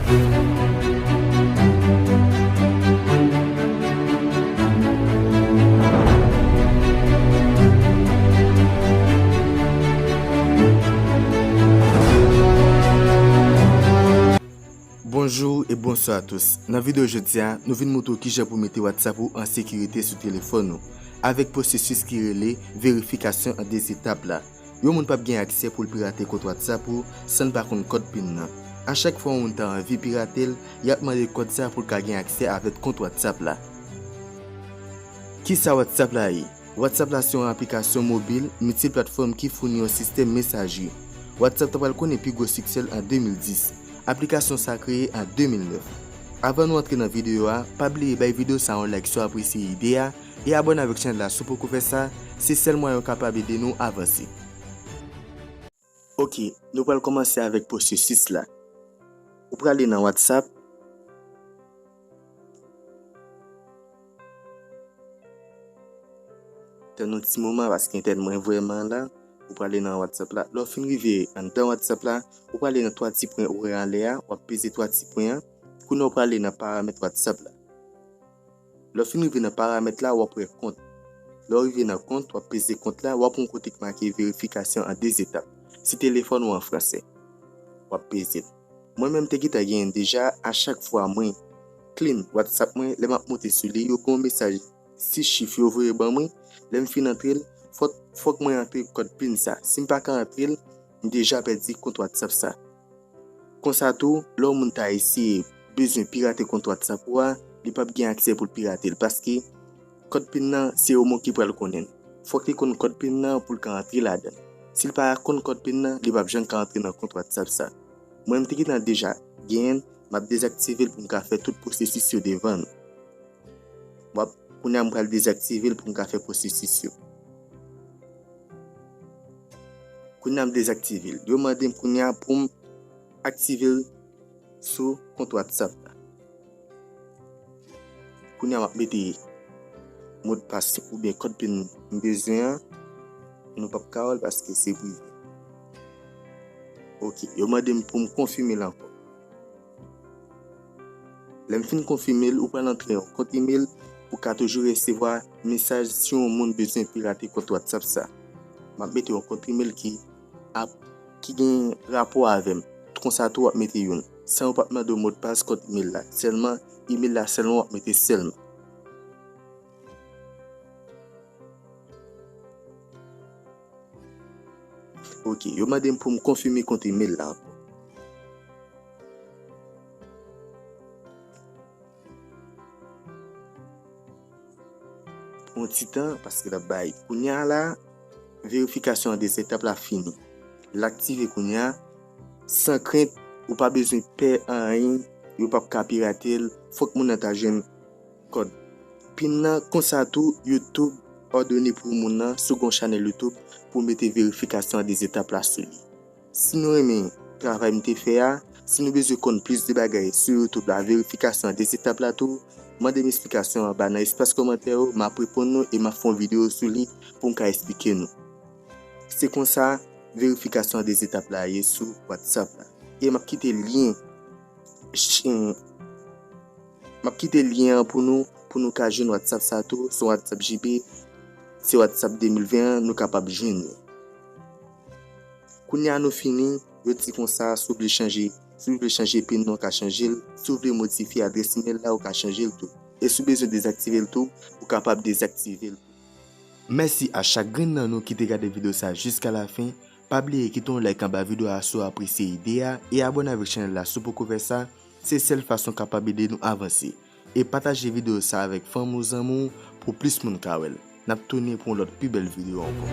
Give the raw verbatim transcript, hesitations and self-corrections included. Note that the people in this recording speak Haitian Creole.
Bonjou e bonswa a tous. Nan videyo jodi a, nou vin montre w kijan pou mete WhatsApp ou an sekirite sou telefòn ou, avèk pwosesis ki rele verifikasyon an de etap la. Yon moun p ap gen aksè pou l pirate kont WhatsApp ou san l pa konn kòd pin nan. A chak fwa yon moun ta anvi pirate l, y ap mande kòd sa pou l ka gen aksè avèk kont WhatsApp la. Kisa WhatsApp la ye? WhatsApp la se yon aplikasyon mobil miltiplatfòm ki founi yon sistèm mesajri. WhatsApp ta pral konnen pi gwo siksè l an de mil dis. Aplikasyon sa kreye an de mil nèf. Avan nou antre nan videyo a, pa bliye bay videyo sa yon like si w apresye ide a, e abòne avèk chanèl la si w poko fè sa, se sèl mwayen w kapab ede nou avanse. Oke, nou pral kòmanse avèk pwosesis la. Ou prale nan WhatsApp. Tann yon ti moman paske entènèt mwen vrèman la. Ou prale nan WhatsApp la. Lè w fin rive anndan WhatsApp la, ou prale nan twa ti pwen ou wè anlè a, w ap peze twa ti pwen an. Kounye a ou prale nan paramèt WhatsApp la. Lè w fin rive nan paramèt la, w ap wè kont. Lè w rive nan kont, w ap peze kont la, w ap wè yon kote ki make verifikasyon an de etap. Si telefòn ou an fransè, w ap peze l. Mwen menm te gentan genyen l deja, a chak fwa mwen clean WhatsApp mwen, lè m ap monte sou li, yo gen yon mesaj sis chif yo voye ban mwen, lè m fin antre l, fòk, fòk mwen antre kòd pin sa. Si m pa ka antre l, m deja pèdi kont WhatsApp sa. Konsa tou, lè yon moun ta eseye bezwen pirate kont WhatsApp ou a, li p ap gen aksè pou l pirate l paske kòd pin nan se yo menm ki pral konnen l. Fòk li konn kòd pin nan pou l ka antre ladan l. Si l pa konn kòd pin nan, li p ap janm ka antre nan kont WhatsApp sa. Mwen, m te gentan deja genyen l, m ap dezaktive l pou m ka fè tout pwosesis yo devan nou. W ap, kounye a m pral dezaktive l pou m ka fè pwosesis yo. Kounye a m dezaktive l. Yo mande m kounye a pou m aktive l sou kont WhatsApp la. Kounye a m ap mete modpas oubyen kòd pin m bezwen an. Nou p ap ka wè l paske se prive. Oke, yo mande m pou m konfime l ankò. Lè m fin konfime l, ou pral antre yon kont imèl pou w ka toujou resevwa mesaj si yon moun bezwen pirate kont WhatsApp sa. M ap mete yon kont imèl ki ap, ki gen rapò avè m. Konsa tou w ap mete youn. San yo p ap mande w modpas kont imèl la. Sèlman, imèl la sèlman w ap mete sèlman. Oke, yo mande m pou m konfime kont imèl la ankò. Pran yon ti tan, paske l ap bay. Kounye a la, verifikasyon an de etap la fini. L aktive kounye a, san krent, ou pa bezwen pè anyen, yo p ap ka pirate l, fòk moun nan ta jwenn kòd pin nan. Konsa tou, YouTube òdone pou moun nan, si w gen yon chanèl YouTube, pou w mete verifikasyon an de etap la sou li. Si nou renmen travay m te fè a, si nou bezwen konn plis de bagay sou YouTube la, verifikasyon an de etap la tou, mande m esplikasyon anba nan espas kòmantè yo, m ap reponn nou e m ap fè yon videyo sou li pou m ka esplike nou. Se konsa verifikasyon an de etap la ye sou WhatsApp la. E m ap kite lyen, ch-, m ap kite lyen an pou nou, pou nou ka jwenn WhatsApp sa tou, se yon WhatsApp J B, se WhatsApp de mil ven an, nou kapab jwenn li. Kounye a nou fini, yo di konsa, si w vle chanje, si w vle chanje pin nan, ou ka chanje l. Si w vle modifye adrès imèl la, ou ka chanje l tou. E si w bezwen dezaktive l tou, ou kapab dezaktive l tou. Mèsi a chak grenn nan nou ki te gade videyo sa jiska lafen. Pa bliye kite yon like anba videyo a si w apresye ide a e abòne avèk chanèl la si w poko fè sa. Se sèl fason w kapab ede nou avanse. E pataje videyo sa avèk fanmi w, zanmi w pou plis moun ka wè l. N ap tounen pou yon lòt pi bèl videyo ankò.